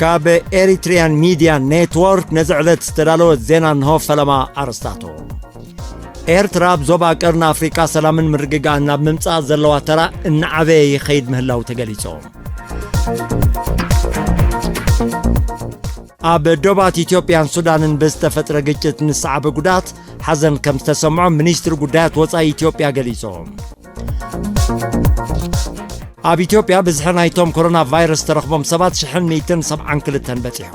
ካብ ኤሪትሪያን ሚድያ ኔትወርክ ነዚ ዕለት ዝተዳለወ ዜና እንሆ። ፈለማ ኣርስታቱ። ኤርትራ ኣብ ዞባ ቀርኒ ኣፍሪቃ ሰላምን ምርግጋእን ናብ ምምጻእ ዘለዋ ተራ እናዓበየ ይኸይድ ምህላው ተገሊጹ። ኣብ ዶባት ኢትዮጵያን ሱዳንን ብዝተፈጥረ ግጭት ንሰዓበ ጉዳት ሓዘን ከም ዝተሰምዖ ሚኒስትሪ ጉዳያት ወጻኢ ኢትዮጵያ ገሊጹ። ኣብ ኢትዮጵያ ብዝሒ ናይቶም ኮሮና ቫይረስ ተረኽቦም ሰባት ሽሕን ሚእትን ሰብዓን ክልተን በጺሑ።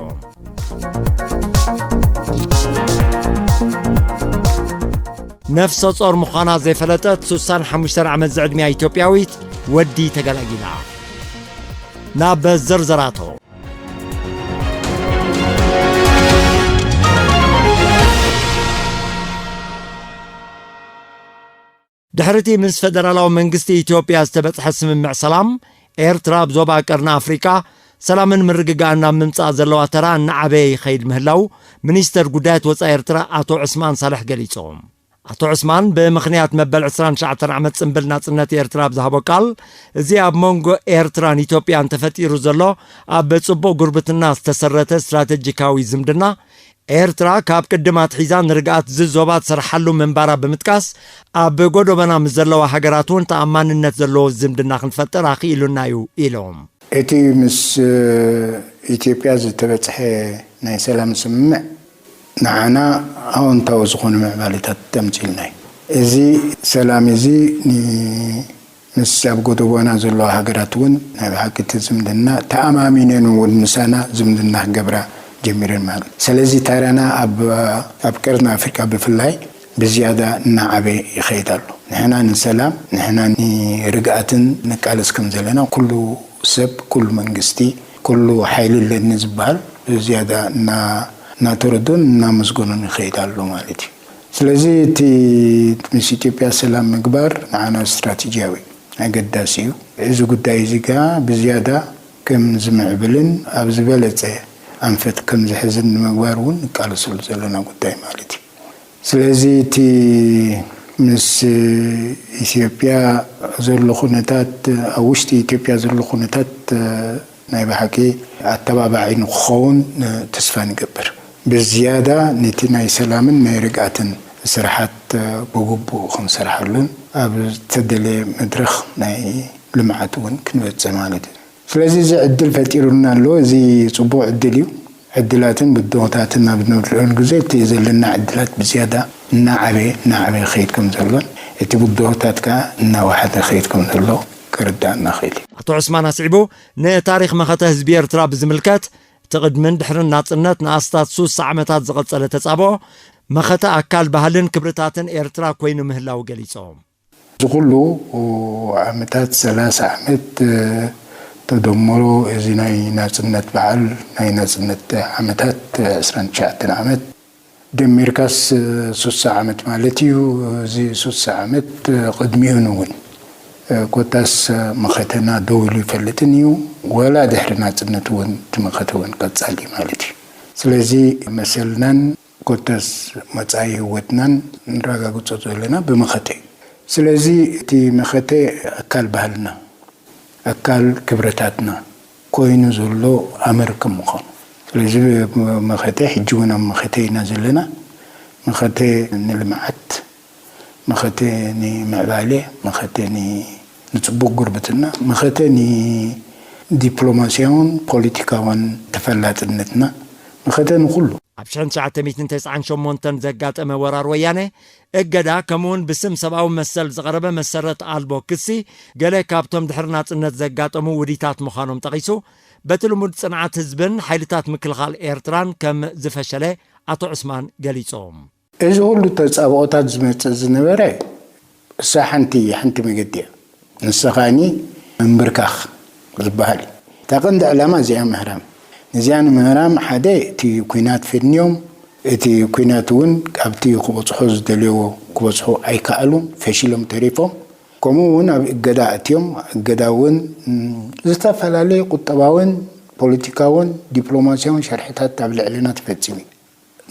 ነፍሰ ጾር ምዃና ዘይፈለጠት ሱሳን ሓሙሽተ ዓመት ዝዕድሚያ ኢትዮጵያዊት ወዲ ተገላጊላ። ናብ ዝርዝራቶ። ድሕሪቲ ምስ ፈደራላዊ መንግስቲ ኢትዮጵያ ዝተበጽሐ ስምምዕ ሰላም፣ ኤርትራ ኣብ ዞባ ቀርኒ ኣፍሪቃ ሰላምን ምርግጋእን ናብ ምምጻእ ዘለዋ ተራ እናዓበየ ይኸይድ ምህላው ሚኒስተር ጉዳያት ወጻኢ ኤርትራ ኣቶ ዑስማን ሳልሕ ገሊጹ። ኣቶ ዑስማን ብምኽንያት መበል ዕስራን ትሽዓተን ዓመት ጽምብል ናጽነት ኤርትራ ኣብ ዝሃቦ ቃል፣ እዚ ኣብ መንጎ ኤርትራን ኢትዮጵያን ተፈጢሩ ዘሎ ኣብ ጽቡቕ ጉርብትና ዝተሰረተ ስትራተጂካዊ ዝምድና፣ ኤርትራ ካብ ቅድም ኣትሒዛ ንርግኣት እዚ ዞባ ትሰርሓሉ ምንባራ ብምጥቃስ፣ ኣብ ጎዶበና ምስ ዘለዋ ሃገራት እውን ተኣማንነት ዘለዎ ዝምድና ክንፈጥር ኣኽኢሉና እዩ ኢሎም። እቲ ምስ ኢትዮጵያ ዝተበጽሐ ናይ ሰላም ስምምዕ ንዓና ኣወንታዊ ዝኾኑ ምዕባለታት ተምጺልና እዩ። እዚ ሰላም እዚ ን ምስ ኣብ ጎደቦና ዘለዋ ሃገራት እውን ናይ ብሓቂ እቲ ዝምድና ተኣማሚነን እውን ምሳና ዝምድና ክገብራ ጀሚረን ማለት እዩ። ስለዚ ተራና ኣብ ኣብ ቀርኒ ኣፍሪቃ ብፍላይ ብዝያዳ እናዓበየ ይኸይድ ኣሎ። ንሕና ንሰላም፣ ንሕና ንርግኣትን ንቃለስ ከም ዘለና ኩሉ ሰብ፣ ኩሉ መንግስቲ፣ ኩሉ ሓይሊ ኣለኒ ዝበሃል ብዝያዳ እና እናተረዶን እናመስገኖን ይኸይድ ኣሎ ማለት እዩ። ስለዚ እቲ ምስ ኢትዮጵያ ሰላም ምግባር ንዓና ስትራቴጂያዊ ኣገዳሲ እዩ። እዚ ጉዳይ እዚ ከኣ ብዝያዳ ከም ዝምዕብልን ኣብ ዝበለጸ ኣንፈት ከም ዝሕዝን ንምግባር እውን ንቃለሰሉ ዘለና ጉዳይ ማለት እዩ። ስለዚ እቲ ምስ ኢትዮጵያ ዘሎ ኩነታት፣ ኣብ ውሽጢ ኢትዮጵያ ዘሎ ኩነታት ናይ ብሓቂ ኣተባባዒ ንክኸውን ተስፋ ንገብር። ብዝያዳ ነቲ ናይ ሰላምን ናይ ርግኣትን ስራሓት ብግቡእ ክንሰርሓሉን ኣብ ዝተደለየ መድረኽ ናይ ልምዓት እውን ክንበጽሕ ማለት እዩ። ስለዚ እዚ ዕድል ፈጢሩልና ኣሎ። እዚ ጽቡቕ ዕድል እዩ። ዕድላትን ብድሆታትን ኣብ ንብልዑሉ ግዜ እቲ ዘለና ዕድላት ብዝያዳ እናዓበየ እናዓበየ ክኸይድ ከም ዘሎን እቲ ብድሆታት ከኣ እናወሓደ ክኸይድ ከም ዘሎ ክርዳእና ክእል እዩ። ኣቶ ዑስማን ኣስዒቡ፣ ንታሪኽ መኸተ ህዝቢ ኤርትራ ብዝምልከት፣ እቲ ቅድምን ድሕርን ናጽነት ንኣስታት ሱሳ ዓመታት ዝቐጸለ ተጻብኦ፣ መኸተ ኣካል ባህልን ክብርታትን ኤርትራ ኮይኑ ምህላው ገሊጾም። እዚ ኩሉ ዓመታት፣ ሰላሳ ዓመት ተደምሮ፣ እዚ ናይ ናጽነት በዓል፣ ናይ ናጽነት ዓመታት፣ ዕስራን ትሽዓተን ዓመት ደሚርካስ ሱሳ ዓመት ማለት እዩ። እዚ ሱሳ ዓመት ቅድሚኡን እውን ኮታስ መኸተና ደው ኢሉ ይፈልጥን እዩ። ወላ ድሕሪ ናጽነት እውን እቲ መኸተ እውን ቀጻሊ ማለት እዩ። ስለዚ መሰልናን ኮታስ መጻኢ ህይወትናን ንረጋግጾ ዘለና ብመኸተ እዩ። ስለዚ እቲ መኸተ ኣካል ባህልና፣ ኣካል ክብረታትና ኮይኑ ዘሎ ኣምር ከም ምዃኑ። ስለዚ መኸተ ሕጂ እውን ኣብ መኸተ ኢና ዘለና። መኸተ ንልምዓት፣ መኸተ ንምዕባለ፣ መኸተ ን-፣ ንጽቡቕ ጉርብትና፣ መኸተ ንዲፕሎማስያውን ፖለቲካውን ተፈላጥነትና፣ መኸተ ንኹሉ። ኣብ ሽሕን ትሽዓተ ሚእትን ተስዓን ሸሞንተን ዘጋጠመ ወራር ወያነ፣ እገዳ፣ ከምኡውን ብስም ሰብኣዊ መሰል ዝቐረበ መሰረት ኣልቦ ክሲ፣ ገለ ካብቶም ድሕሪ ናጽነት ዘጋጠሙ ውዲታት ምዃኖም ጠቒሱ፣ በቲ ልሙድ ጽንዓት ህዝብን ሓይልታት ምክልኻል ኤርትራን ከም ዝፈሸለ ኣቶ ዑስማን ገሊጾም። እዚ ኩሉ ተጻብኦታት ዝመጽእ ዝነበረ እሳ ሓንቲ፣ ሓንቲ መገዲ እያ። ንሳ ኸኣኒ ምንብርካኽ ዝበሃል እዩ። እታ ቀንዲ ዕላማ እዚኣ ምህራም። ነዚኣ ንምህራም ሓደ እቲ ኲናት ፈንዮም፣ እቲ ኲናት እውን ኣብቲ ክበጽሖ ዝደልይዎ ክበጽሑ ኣይከኣሉን፣ ፈሺሎም ተሪፎም። ከምኡ እውን ኣብ እገዳ ኣትዮም፣ እገዳ እውን፣ ም፣ ዝተፈላለዩ ቁጠባውን ፖለቲካውን ዲፕሎማስያውን ሸርሕታት ኣብ ልዕልና ተፈጺሙ እዩ።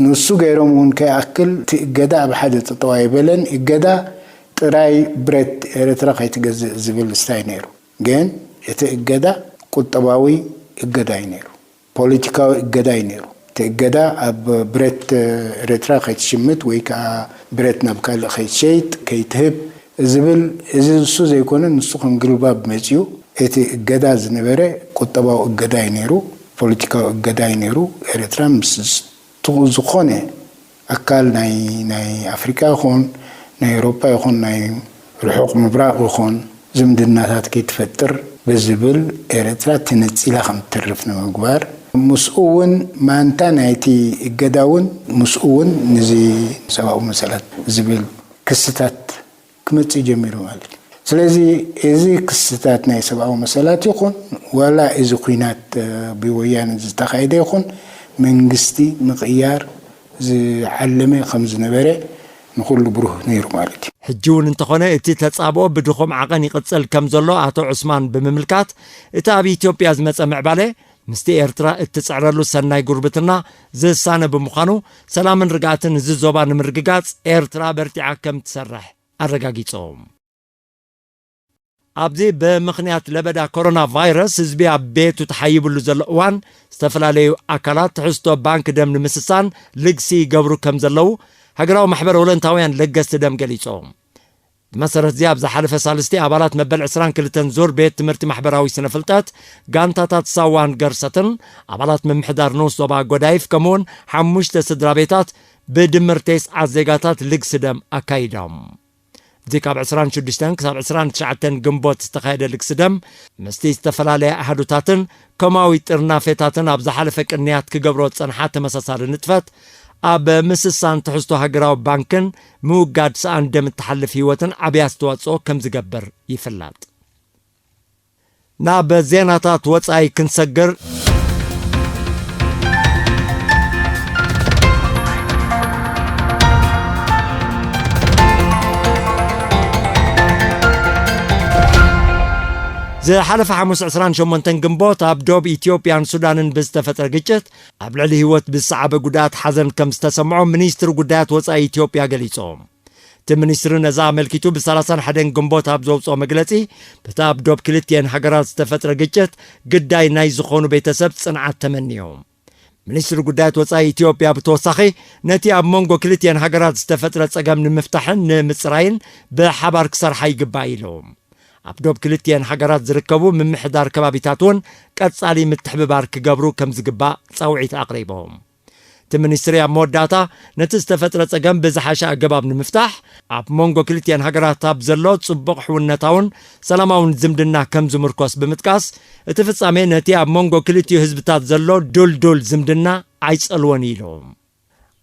ንሱ ገይሮም እውን ከይኣክል እቲ እገዳ ኣብ ሓደ ጠጠው ኣይበለን። እገዳ ጥራይ ብረት ኤርትራ ከይትገዝእ ዝብል ስታይ ነይሩ። ግን እቲ እገዳ ቁጠባዊ እገዳ እዩ ነይሩ። ፖለቲካዊ እገዳ እዩ ነይሩ። እቲ እገዳ ኣብ ብረት ኤርትራ ከይትሽምት ወይ ከዓ ብረት ናብ ካልእ ከይትሸይጥ፣ ከይትህብ ዝብል፣ እዚ እሱ ዘይኮነ፣ ንሱ ከም ግልባብ መጺኡ፣ እቲ እገዳ ዝነበረ ቁጠባዊ እገዳ እዩ ነይሩ፣ ፖለቲካዊ እገዳ እዩ ነይሩ። ኤርትራ ምስ ዝኾነ ኣካል ናይ፣ ናይ ኣፍሪቃ ይኹን፣ ናይ ኤውሮጳ ይኹን፣ ናይ ርሑቕ ምብራቕ ይኹን፣ ዝምድናታት ከይትፈጥር ብዝብል ኤርትራ ተነጺላ ከም ትተርፍ ንምግባር፣ ምስኡ እውን ማንታ ናይቲ እገዳ እውን ምስኡ እውን ንዚ ሰብኣዊ መሰላት ዝብል ክስታት ክመጽእ ጀሚሩ ማለት እዩ። ስለዚ እዚ ክስታት ናይ ሰብኣዊ መሰላት ይኹን ዋላ እዚ ኲናት፣ እ፣ ብወያነ ዝተኻየደ ይኹን መንግስቲ ምቕያር ዝዓለመ ከም ዝነበረ ንኹሉ ብሩህ ነይሩ ማለት እዩ። ሕጂ እውን እንተኾነ እቲ ተጻብኦ ብድኹም ዓቐን ይቕጽል ከም ዘሎ ኣቶ ዑስማን ብምምልካት፣ እቲ ኣብ ኢትዮጵያ ዝመጸ ምዕባለ ምስቲ ኤርትራ እትጽዕረሉ ሰናይ ጉርብትና ዝሳነ ብምዃኑ፣ ሰላምን ርግኣትን እዚ ዞባ ንምርግጋጽ ኤርትራ በርቲዓ ከም ትሰርሕ ኣረጋጊጾም። ኣብዚ ብምኽንያት ለበዳ ኮሮና ቫይረስ ህዝቢ ኣብ ቤቱ ተሓይብሉ ዘሎ እዋን፣ ዝተፈላለዩ ኣካላት ትሕዝቶ ባንክ ደም ንምስሳን ልግሲ ይገብሩ ከም ዘለዉ ሃገራዊ ማሕበር ወለንታውያን ለገስቲ ደም ገሊጾም። ብመሰረት እዚ ኣብ ዝሓለፈ ሳልስቲ ኣባላት መበል ዕስራን ክልተን ዙር ቤት ትምህርቲ ማሕበራዊ ስነ ፍልጠት ጋንታታት ሳዋን ገርሰትን ኣባላት ምምሕዳር ንኡስ ዞባ ጎዳይፍ ከምኡውን ሓሙሽተ ስድራ ቤታት ብድምር ተስዓ ዜጋታት ልግሲ ደም ኣካይዶም። እዚ ካብ ዕስራን ሽዱሽተን ክሳብ ዕስራን ትሽዓተን ግንቦት ዝተኻየደ ልግሲ ደም፣ ምስቲ ዝተፈላለየ ኣሃዱታትን ኮማዊ ጥርናፌታትን ኣብ ዝሓለፈ ቅንያት ክገብሮ ዝጸንሓ ተመሳሳሊ ንጥፈት፣ ኣብ ምስሳን ትሕዝቶ ሃገራዊ ባንክን ምውጋድ ሰኣን ደም እትሓልፍ ህይወትን ዓብዪ ኣስተዋጽኦ ከም ዝገብር ይፍለጥ። ናብ ዜናታት ወጻኢ ክንሰግር። ዝሓለፈ ሓሙስ ዕስራን ሸሞንተን ግንቦት ኣብ ዶብ ኢትዮጵያን ሱዳንን ብዝተፈጥረ ግጭት ኣብ ልዕሊ ህይወት ብዝሰዓበ ጉድኣት ሓዘን ከም ዝተሰምዖ ሚኒስትሪ ጉዳያት ወጻኢ ኢትዮጵያ ገሊጾም። እቲ ሚኒስትሪ ነዚ ኣመልኪቱ ብ ሰላሳን ሓደን ግንቦት ኣብ ዘውጽኦ መግለጺ፣ በቲ ኣብ ዶብ ክልቲኤን ሃገራት ዝተፈጥረ ግጭት ግዳይ ናይ ዝኾኑ ቤተሰብ ጽንዓት ተመንዮም። ሚኒስትሪ ጉዳያት ወጻኢ ኢትዮጵያ ብተወሳኺ፣ ነቲ ኣብ መንጎ ክልቲኤን ሃገራት ዝተፈጥረ ጸገም ንምፍታሕን ንምጽራይን ብሓባር ክሰርሓ ይግባእ ኢሉ። ኣብ ዶብ ክልቲኤን ሃገራት ዝርከቡ ምምሕዳር ከባቢታት እውን ቀጻሊ ምትሕብባር ክገብሩ ከም ዝግባእ ጻውዒት ኣቕሪቦም። እቲ ሚኒስትሪ ኣብ መወዳእታ፣ ነቲ ዝተፈጥረ ጸገም ብዝሓሸ ኣገባብ ንምፍታሕ፣ ኣብ መንጎ ክልቲኤን ሃገራት ኣብ ዘሎ ጽቡቕ ሕውነታውን ሰላማውን ዝምድና ከም ዝምርኮስ ብምጥቃስ፣ እቲ ፍጻሜ ነቲ ኣብ መንጎ ክልቲኡ ህዝብታት ዘሎ ዱልዱል ዝምድና ኣይጸልዎን ኢሉ።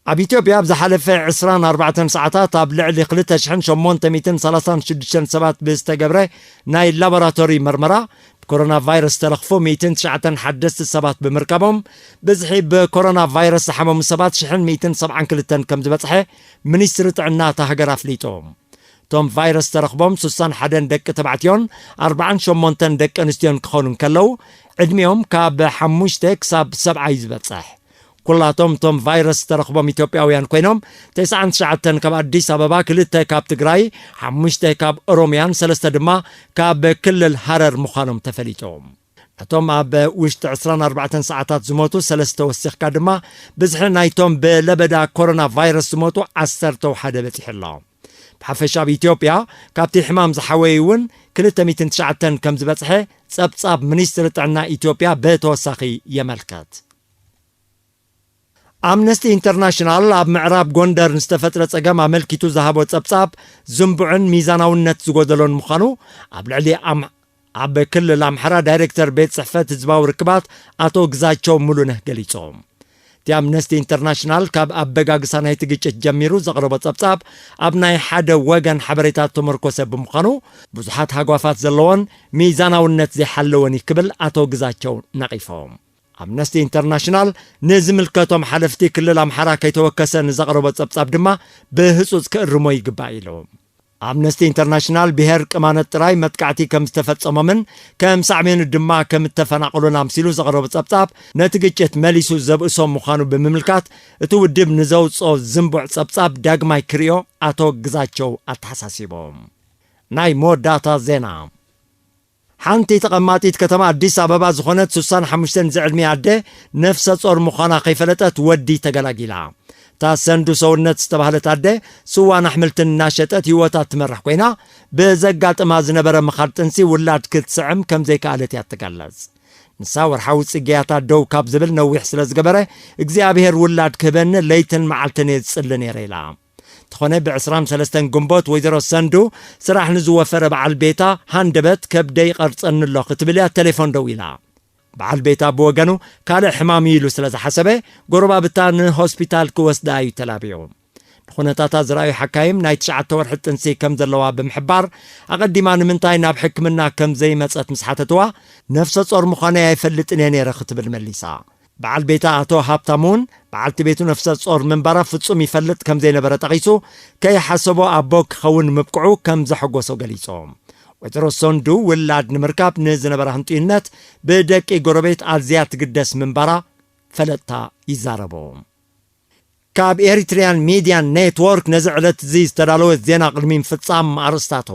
ኣብ ኢትዮጵያ ኣብ ዝሓለፈ ዕስራን ኣርባዕተን ሰዓታት ኣብ ልዕሊ ክልተ ሽሕን ሸሞንተ ሚእትን ሰላሳን ሽዱሽተን ሰባት ብዝተገብረ ናይ ላቦራቶሪ መርመራ፣ ብኮሮና ቫይረስ ዝተለኽፉ ሚእትን ትሽዓተን ሓደስቲ ሰባት ብምርካቦም፣ ብዝሒ ብኮሮና ቫይረስ ዝሓመሙ ሰባት ሽሕን ሚእትን ሰብዓን ክልተን ከም ዝበጽሐ ሚኒስትሪ ጥዕና እታ ሃገር ኣፍሊጡ። እቶም ቫይረስ ተረኽቦም ሱሳን ሓደን ደቂ ተባዕትዮን ኣርባዓን ሸሞንተን ደቂ ኣንስትዮን ክኾኑ እንከለዉ፣ ዕድሚኦም ካብ ሓሙሽተ ክሳብ ሰብዓ እዩ ዝበጽሕ። ኩላቶም እቶም ቫይረስ ዝተረኽቦም ኢትዮጵያውያን ኮይኖም፣ ተስዓን ትሽዓተን ካብ ኣዲስ ኣበባ፣ ክልተ ካብ ትግራይ፣ ሓሙሽተ ካብ ኦሮምያን ሰለስተ ድማ ካብ ክልል ሃረር ምዃኖም ተፈሊጡ። ነቶም ኣብ ውሽጢ ዕስራን ኣርባዕተን ሰዓታት ዝሞቱ ሰለስተ ወሲኽካ ድማ፣ ብዝሒ ናይቶም ብለበዳ ኮሮና ቫይረስ ዝሞቱ ዓሰርተ ሓደ በጺሑ ኣሎ። ብሓፈሻ ኣብ ኢትዮጵያ ካብቲ ሕማም ዝሓወዩ እውን ክልተ ሚእትን ትሽዓተን ከም ዝበጽሐ ጸብጻብ ሚኒስትሪ ጥዕና ኢትዮጵያ ብተወሳኺ የመልክት። ኣምነስቲ ኢንተርናሽናል ኣብ ምዕራብ ጎንደር ንዝተፈጥረ ጸገም ኣመልኪቱ ዝሃቦ ጸብጻብ ዝንቡዕን ሚዛናውነት ዝጎደሎን ምዃኑ ኣብ ልዕሊ ኣም-፣ ኣብ ክልል ኣምሓራ ዳይሬክተር ቤት ጽሕፈት ህዝባዊ ርክባት ኣቶ ግዛቸው ሙሉነህ ገሊጾም። እቲ ኣምነስቲ ኢንተርናሽናል ካብ ኣበጋግሳ ናይቲ ግጭት ጀሚሩ ዘቕረቦ ጸብጻብ ኣብ ናይ ሓደ ወገን ሓበሬታ ዝተመርኮሰ ብምዃኑ ብዙሓት ሃጓፋት ዘለዎን ሚዛናውነት ዘይሓለወን እዩ ክብል ኣቶ ግዛቸው ነቒፎም። ኣምነስቲ ኢንተርናሽናል ንዝምልከቶም ሓለፍቲ ክልል ኣምሓራ ከይተወከሰ ንዘቕረቦ ጸብጻብ ድማ ብህጹጽ ክእርሞ ይግባእ ኢሉ። ኣምነስቲ ኢንተርናሽናል ብሄር ቅማነት ጥራይ መጥቃዕቲ ከም ዝተፈጸሞምን ከም ሳዕቤኑ ድማ ከም እተፈናቐሉን ኣምሲሉ ዘቕረቦ ጸብጻብ ነቲ ግጭት መሊሱ ዘብእሶም ምዃኑ ብምምልካት እቲ ውድብ ንዘውጽኦ ዝንቡዕ ጸብጻብ ዳግማይ ክርእዮ ኣቶ ግዛቸው ኣተሓሳሲቦም። ናይ መወዳእታ ዜና። ሓንቲ ተቐማጢት ከተማ ኣዲስ ኣበባ ዝኾነት ሱሳን ሓሙሽተን ዝዕድሚያ ኣደ ነፍሰ ጾር ምዃና ከይፈለጠት ወዲ ተገላጊላ። እታ ሰንዱ ሰውነት ዝተባህለት ኣደ ስዋን ኣሕምልትን እናሸጠት ህይወታ ትመርሕ ኮይና፣ ብዘጋጥማ ዝነበረ ምኻድ ጥንሲ ውላድ ክትስዕም ከም ዘይከኣለት እያ ትገልጽ። ንሳ ወርሓዊ ጽግያታ ደው ካብ ዝብል ነዊሕ ስለ ዝገበረ፣ እግዚኣብሔር ውላድ ክህበኒ ለይትን መዓልትን እየ ዝጽሊ ነይረ ኢላ። እንተኾነ፣ ብ ዕስራን ሰለስተን ግንቦት ወይዘሮ ሰንዱ ስራሕ ንዝወፈረ በዓል ቤታ ሃንደበት ከብደይ ይቐርጸኒ ኣሎ ክትብል እያ ቴሌፎን ደው ኢላ። በዓል ቤታ ብወገኑ ካልእ ሕማም እዩ ኢሉ ስለ ዝሓሰበ፣ ጎረባብታ ንሆስፒታል ክወስዳ እዩ ተላቢዑ። ንኹነታታ ዝረኣዩ ሓካይም ናይ ትሽዓተ ወርሒ ጥንሲ ከም ዘለዋ ብምሕባር፣ ኣቐዲማ ንምንታይ ናብ ሕክምና ከም ዘይመጸት ምስ ሓተትዋ፣ ነፍሰ ጾር ምዃነይ ኣይፈልጥን እየ ነይረ ክትብል መሊሳ። በዓል ቤታ ኣቶ ሃብታም እውን በዓልቲ ቤቱ ነፍሰ ጾር ምንባራ ፍጹም ይፈልጥ ከም ዘይነበረ ጠቒሱ፣ ከይሓሰቦ ኣቦ ክኸውን ምብቅዑ ከም ዘሐጎሶ ገሊጹ። ወይዘሮ ሶንዱ ውላድ ንምርካብ ንዝነበራ ህንጡይነት ብደቂ ጎረቤት ኣዝያ ትግደስ ምንባራ ፈለጥታ ይዛረቡ። ካብ ኤሪትሪያን ሚድያን ኔትወርክ ነዚ ዕለት እዚ ዝተዳለወ ዜና ቅድሚ ምፍጻም ኣርእስታቱ።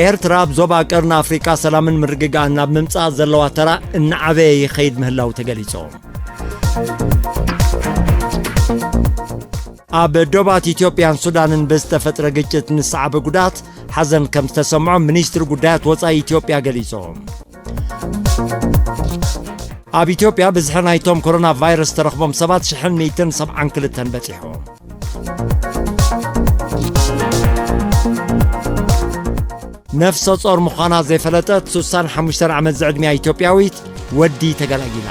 ኤርትራ ኣብ ዞባ ቀርኒ ኣፍሪቃ ሰላምን ምርግጋእን ናብ ምምጻእ ዘለዋ ተራ እናዓበየ ይኸይድ ምህላው ተገሊጹ። ኣብ ዶባት ኢትዮጵያን ሱዳንን ብዝተፈጥረ ግጭት ንሰዓበ ጉድኣት ሓዘን ከም ዝተሰምዖ ሚኒስትሪ ጉዳያት ወጻኢ ኢትዮጵያ ገሊጹ። ኣብ ኢትዮጵያ ብዝሒ ናይቶም ኮሮና ቫይረስ ተረኽቦም ሰባት ሽሕን ሚእትን ሰብዓን ክልተን በጺሑ። ነፍሰ ጾር ምዃና ዘይፈለጠት ሱሳን ሓሙሽተ ዓመት ዝዕድሚያ ኢትዮጵያዊት ወዲ ተገላጊላ።